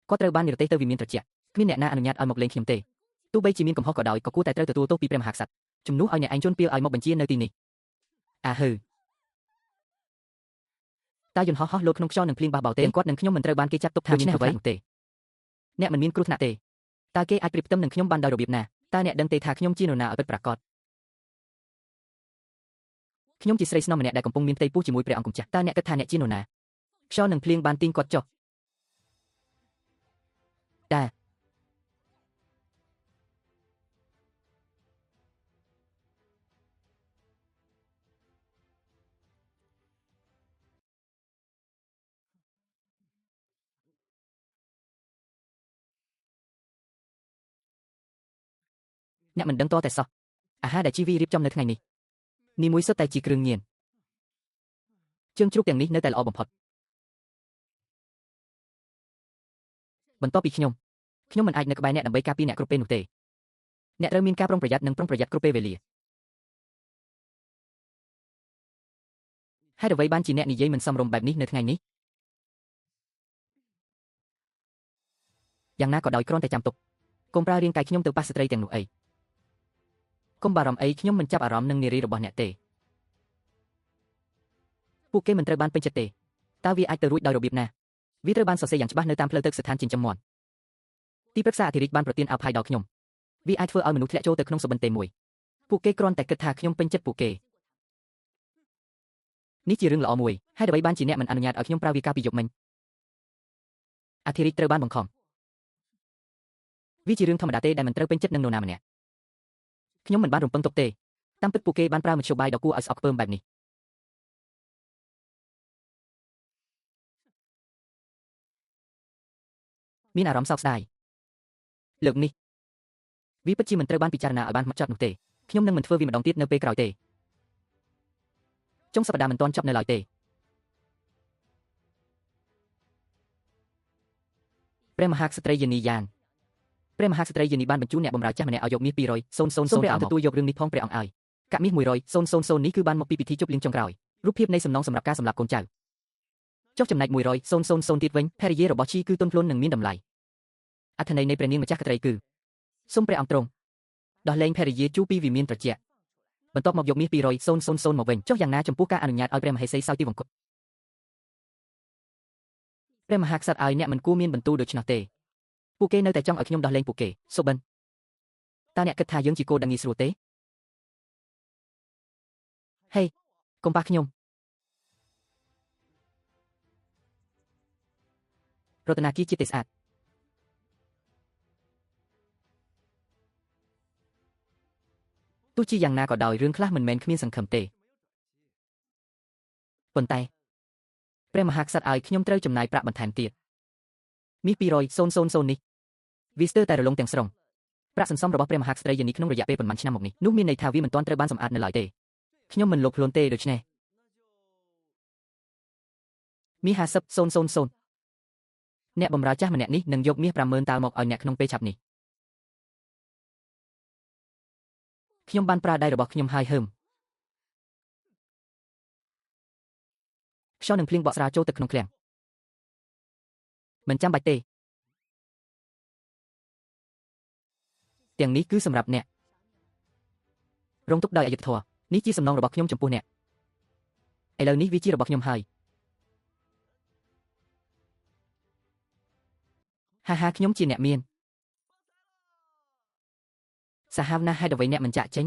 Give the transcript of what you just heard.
គាត់ត្រូវបាននិរទេសទៅវិមានត្រជាក់គ្មានអ្នកណាអនុញ្ញាតឲ្យមកលេងខ្ញុំទេទោះបីជាមានកំហុសក៏ដោយក៏គួរតែត្រូវទទួលទោសពីព្រះមហាក្សត្រជំនួសឲ្យអ្នកឯងជន់ពៀលឲ្យមកបញ្ជានៅទីនេះអាហឺតើយន្តហោះហោះលោតក្នុងខ្យល់នឹងភ្លៀងបះបោទេគាត់និងខ្ញុំមិនត្រូវបានគេចាត់ទុកថាមានគ្រោះថ្នាក់នោះទេអ្នកមិនមានគ្រោះថ្នាក់ទេតើគេអាចប្រៀបផ្ទឹមនឹងខ្ញុំបានដោយរបៀបណាតើអ្នកដឹងទេថាខ្ញុំជានរណាឲ្យពិតប្រាកដខ្ញុំជាស្រីស្នំម្នាក់ដែលកំពុងមានផ្ទៃពោះជាមួយព្រះអង្គម្ចាស់តើអ្នកគិតថាអ្នកជានរណាខ្យល់នឹងភ្លៀងបានទាញគាត់ចុះតាអ្នកមិនដឹងតតែសោះអាហារដែលជីវីរៀបចំនៅថ្ងៃនេះនេះមួយសុទ្ធតែជាគ្រឿងញៀនជើងជ្រូកទាំងនេះនៅតែល្អបំផុតបន្ទាប់ពីខ្ញុំមិនអាចនៅក្បែរអ្នកដើម្បីការពារអ្នកគ្រប់ពេលនោះទេអ្នកត្រូវមានការប្រុងប្រយ័ត្ននិងប្រុងប្រយ័ត្នគ្រប់ពេលវេលាហេតុអ្វីបានជាអ្នកនិយាយមិនសមរម្យបែបនេះនៅថ្ងៃនេះយ៉ាងណាក៏ដោយគ្រាន់តែចាំទុកកុំប្រើរាងកាយខ្ញុំទៅប៉ះស្ត្រីទាំងនោះអីកុំបារម្ភអីខ្ញុំមិនចាប់អារម្មណ៍នឹងនារីរបស់អ្នកទេពួកគេមិនត្រូវបានពេញចិត្តទេតើវាអាចទៅរួចដោយរបៀបណាវាត្រូវបានសរសេរយ៉ាងច្បាស់នៅតាមផ្លូវទឹកស្ថានចិញ្ចឹមមាន់ទីប្រឹក្សាអធិរាជបានប្រទានអភ័យដល់ខ្ញុំវាអាចធ្វើឲ្យមនុស្សធ្លាក់ចូលទៅក្នុងសុបិនទេមួយពួកគេគ្រាន់តែគិតថាខ្ញុំពេញចិត្តពួកគេនេះជារឿងល្អមួយហើយអ្វីបានជាអ្នកមិនអនុញ្ញាតឲ្យខ្ញុំប្រើវាកាលពីយប់មិញអធិរាជត្រូវបានបង្ខំវាជារឿងធម្មតាទេដែលមិនត្រូវពេញចិត្តនឹងនរណាម្នាក់ខ្ញុំមិនបានរំពឹងទុកទេតាមពិតពួកគេបានប្រើមធ្យោបាយដ៏គួរឲ្យស្អប់ខ្ពើមបែបនេះមានអារម្មណ៍សោកស្ដាយលើកនេះវាពិតជាមិនត្រូវបានពិចារណាឲ្យបានហ្មត់ចត់នោះទេខ្ញុំនឹងមិនធ្វើវាម្ដងទៀតនៅពេលក្រោយទេចុងសប្តាហ៍មិនទាន់ចប់នៅឡើយទេព្រះមហាក្សត្រីយានីយ៉ាងព្រះមហាក្សត្រីយានីបានបញ្ជូនអ្នកបម្រើចាស់ម្នាក់ឲ្យយកមាស200 0 0 0ព្រះអង្គទទួលយករឿងនេះផងព្រះអង្គឲ្យកាក់មាស100 0 0 0នេះគឺបានមកពីពិធីជប់លៀងចុងក្រោយរូបភាពនៃសំណងសម្រាប់ការសម្លាប់កូនចៅចុះចំណែក100 0 0 0ទៀតវិញភរិយារបស់ជីគឺទន់ភ្លន់និងមានតម្លៃអត្ថន័យនៃព្រះនាងម្ចាស់ក្ត្រីគឺសូមព្រះអង្គទ្រង់ដោះលែងភរិយាជូពីវិមានត្រជាក់បន្ទាប់មកយកមាស200 0 0 0មកវិញចុះយ៉ាងណាចំពោះការអនុញ្ញាតឲ្យព្រះមហេសីសោយទីវង្គតព្រះមហាក្សត្រឲ្យអ្នកមិនគួរមានបន្ទូលដូច្នោះទេពួកគេនៅតែចង់ឲ្យខ្ញុំដោះលែងពួកគេសុបិនតើអ្នកគិតថាយើងជាគោដែលងាយស្រួលទេហេកុំប៉ះខ្ញុំរតនាគារជាតិស្អាតទោះជាយ៉ាងណាក៏ដោយរឿងខ្លះមិនមែនគ្មានសង្ឃឹមទេប៉ុន្តែព្រះមហាក្សត្រឲ្យខ្ញុំត្រូវចំណាយប្រាក់បន្ថែមទៀតមាស200 0 0 0នេះវាស្ទើរតែរលងទាំងស្រុងប្រាក់សន្សំរបស់ព្រះមហាក្សត្រីយានីក្នុងរយៈពេលប៉ុន្មានឆ្នាំមកនេះនោះមានន័យថាវាមិនទាន់ត្រូវបានសម្អាតនៅឡើយទេខ្ញុំមិនលោភខ្លួនទេដូច្នេះមាស50 0 0 0អ្នកបម្រើចាស់ម្នាក់នេះនឹងយកមាស 50,000 តាល់មកឲ្យអ្នកក្នុងពេលឆាប់នេះខ្ញុំបានប្រើដៃរបស់ខ្ញុំហើយហើមខ្យល់នឹងភ្លៀងបក់ស្រាចូលទៅក្នុងឃ្លាំងមិនចាំបាច់ទេទាំងនេះគឺសម្រាប់អ្នករងទុក្ខដោយអយុត្តិធម៌នេះជាសំណងរបស់ខ្ញុំចំពោះអ្នកឥឡូវនេះវាជារបស់ខ្ញុំហើយហាហាខ្ញុំជាអ្នកមានសាហាវណាស់ហេតុអ្វីអ្នកមិនចាក់ចេញ